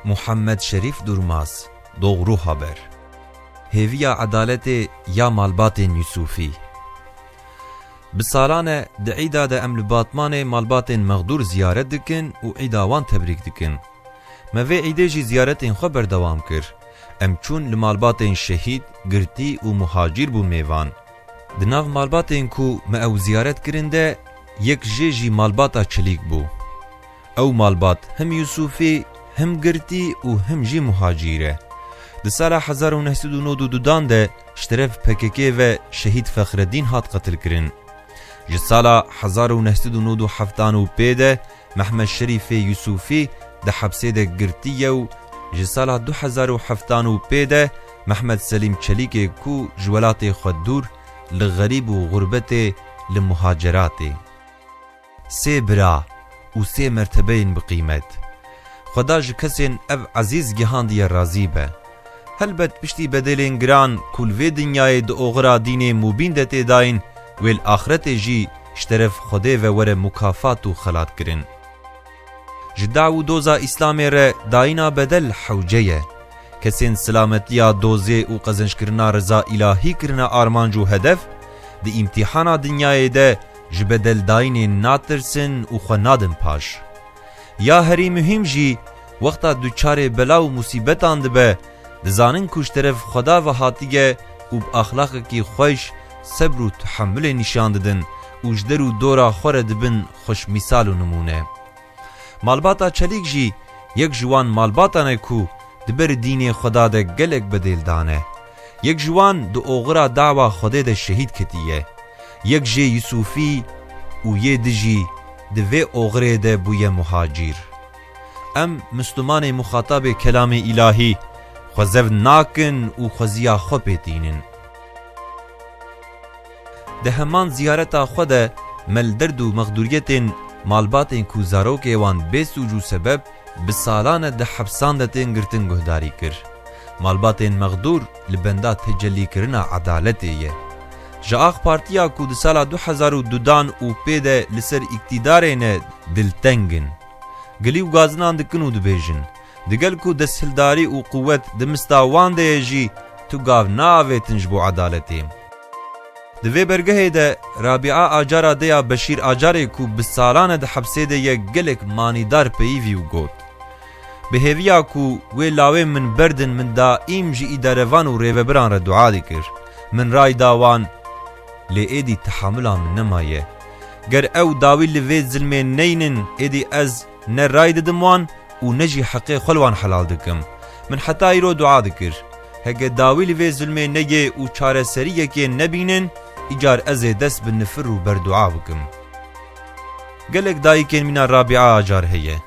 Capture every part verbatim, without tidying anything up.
Muhammed Şerîf Durmaz, Doğru Haber. Hêviya edaletê ya malbatên Yusufî. Bi salan e di îda de em li Batmanê malbatên mexdûr ziyaret dikin û îda wan tebrîk dikin. Me vê îdê jî ziyaretên xwe berdewam kir. Em çûn li malbatên şehîd, girtî û muhacîr bûn mêvan. Di nav malbatên ku me ew ziyaret kirin de yek jê jî malbata Çelîk bû. Ew malbat him Yusufî, him girtî û him jî muhacîr e. Di sala hezar û neh sed û nod û dudan de ji teref P K K ve Şehîd Fexreddîn hat qetilkirin. Ji sala hezar û neh sed û nod û heftan û pê de Mehmed Şerîfê Yusufî di hepsê de girtî ye û ji sala du hezar û heftan û pê de Mehmed Selîm Çelîkê ku ji welatê xwe dûr li xerîb û xurbetê li muhaceratê. Sê bira û sê mertebeyên bi qîmet. Xweda ji kesên ev ezîz gihandiye razî be. Helbet piştî bedelên giran ku li vê dinyayê di oxira dînê mubîn de tê dayîn, wê li axretê jî ji teref Xwedê ve were mukafat û xelatkirin. Ji daw û doza Îslamê re dayîna bedel hewce ye. Kesên silametiya dozê û qezençkirina reza îlahî kirine armanc û hedef, di îmtîhana dinyayê de ji bedeldayînê natirsin û xwe nadin paş. Ya herî muhîm jî, wexta duçarê bela û musîbetan dibe, dizanin ku ji teref Xweda ve hatiye û bi axlaqekî xweş sebr û tehemulê nîşan didin û ji der û dora xwe re dibin xweşmîsal û nimûne. Malbata Çelîk jî yek ji wan malbatan e ku di ber dînê Xweda de gelek bedêl dane. Yek ji wan di oxira dawa Xwedê de şehîd ketiye. Yek jê Yusufî û yê di jî di vê oxirê de bûye muhacîr. Em Mislimanê muxatabê kelamê îlahî xwezev nakin û xweziya xwe pê tînin. Di heman ziyareta xwe de me li derd û mexdûriyetên malbatên ku zarokê wan bê sûc û sebeb bi salan e di hepsan de tên girtin guhdarî kir. Malbatên mexdûr li benda tecellîkirina edaletê ye. Ji ax partiya ku di sala du hezar û dudan û pê de li ser îktîdarê ne dilteng in. Gilî û gazinan dikin û dibêjin, digel ku desthildarî û quwet di mista wan de ye jî tu gav naavêtin ji bo edaletê. Di vê bergehê de Rabîa Acara deya Beşîr Acarê ku bi salan e di hepsê de ye gelek manîdar peyivî û got, bi hêviya ku wê lawê min berdin, min daîm ji îdarevan û rêvebiran re dua dikir. Min ray da wan, lê êdî tehamula min nemaye. Ger ew dawî li vê zilmê neynin, êdî ez ne ray didim wan û ne jî heqê xwe li wan helal dikim. Min heta îro dua dikir. Heke dawî li vê zilmê neyê û çareseriyekê nebînin, îcar ez ê dest bi nifir û berdua bikim. Gelek dayikên mîna Rabîa Acar heye.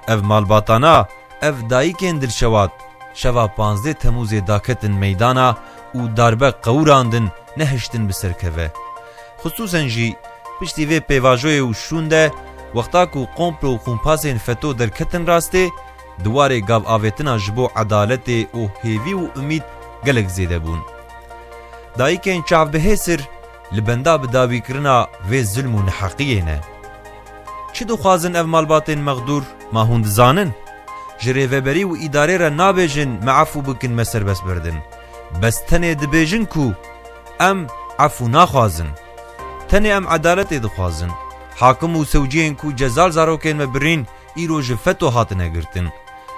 Ev malbatana, ev dayikên dilşewat, şeva panzdeh Temûzê daketin meydana û darbe qewirandin, nehiştin bi ser keve. Xisûsen jî piştî vê pêvajoyê û şûn de, wexta ku komplo û qûmpasên feto derketin rastê, di warê gav avêtina ji bo edaletê û hêvî û umîd gelek zêde bûn. Dayikên çavbihêsir li benda bidawîkirina vê zilm û neheqiyê ne. Çi dixwazin ev malbatên mexdûr, ma hûn dizanin? Ji rêveberî û îdarê re nabêjin, me efû bikin, me serbest berdin. Bes tenê dibêjin ku em efû naxwazin. Tenê em edaletê dixwazin. Hakim û sewciyên ku ceza li zarokên me birîn, îro ji feto hatine girtin.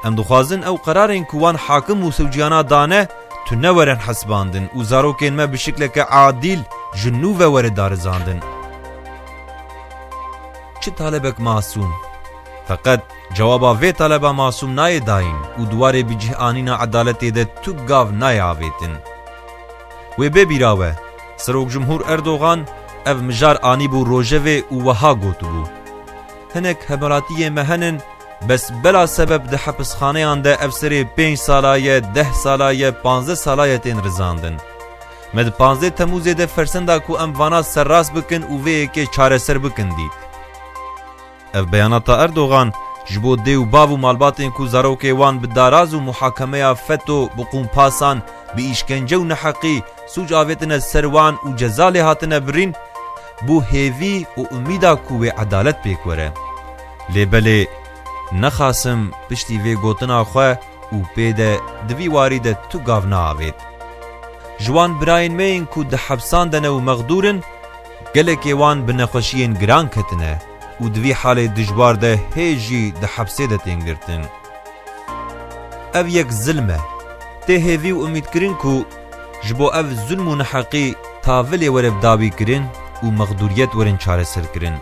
Em dixwazin ew qerarên ku wan hakim û sewciyana dane, tune werin hesibandin û zarokên me bi şikleke adîl ji nû ve were darizandin. Çi talebek masûm? Feqet cewaba vê taleba masûm nayê dayîn û di warê bicih anîna edaletê de tu gav nayê avêtin. Wê bê bîra we, Serok Cumhur Erdogan ev mijar anîbû rojevê û wiha gotibû, hinek hemwelatiyê me henin, bes bela sebeb di hepisxaneyan de ev serê pênc sala ye, deh sala ye, panzdeh sala ye tên rizandin. Me di panzdeh Temûzê de fersenda ku em vana serrast bikin û vê yekê çareser bikin dît. Ev beyanata Erdogan ji bo dê û bav û malbatên ku zarokê wan bi daraz û muhakemeya feto, bi qûmpasan, bi îşkence û neheqî sûc avêtine ser wan û ceza lê hatine birîn, bû hêvî û umîda ku wê edalet pêk were. Lê belê nexasim piştî vê gotina xwe û pê de di vî warî de tu gav naavêt. Ji wan birayên me yên ku di hepsan de ne û mexdûr in, gelekê wan bi nexweşiyên giran ketine û di vî halê dijwar de hê jî di hepsê de tên girtin. Ev yek zilm e. Tê hêvî û umîdkirin ku ji bo ev zulm û neheqî tavilê were bidawî kirin û mexdûriyet werin çareser kirin.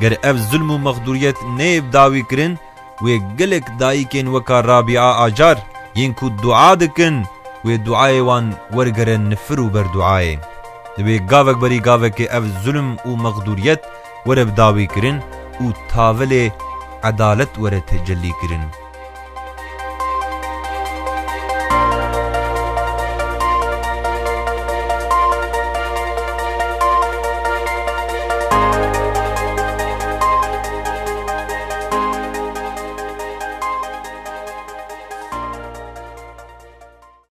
Ger ev zulm û mexdûriyet neyê bidawî kirin, wê gelek dayikên weka Rabîa Acar yên ku dua dikin, wê duayê wan wergere nifir û berduayê. Divê gavek berî gavekê ev zulm û mexdûriyet were bidawî kirin û tavilê edalet were tecellî kirin.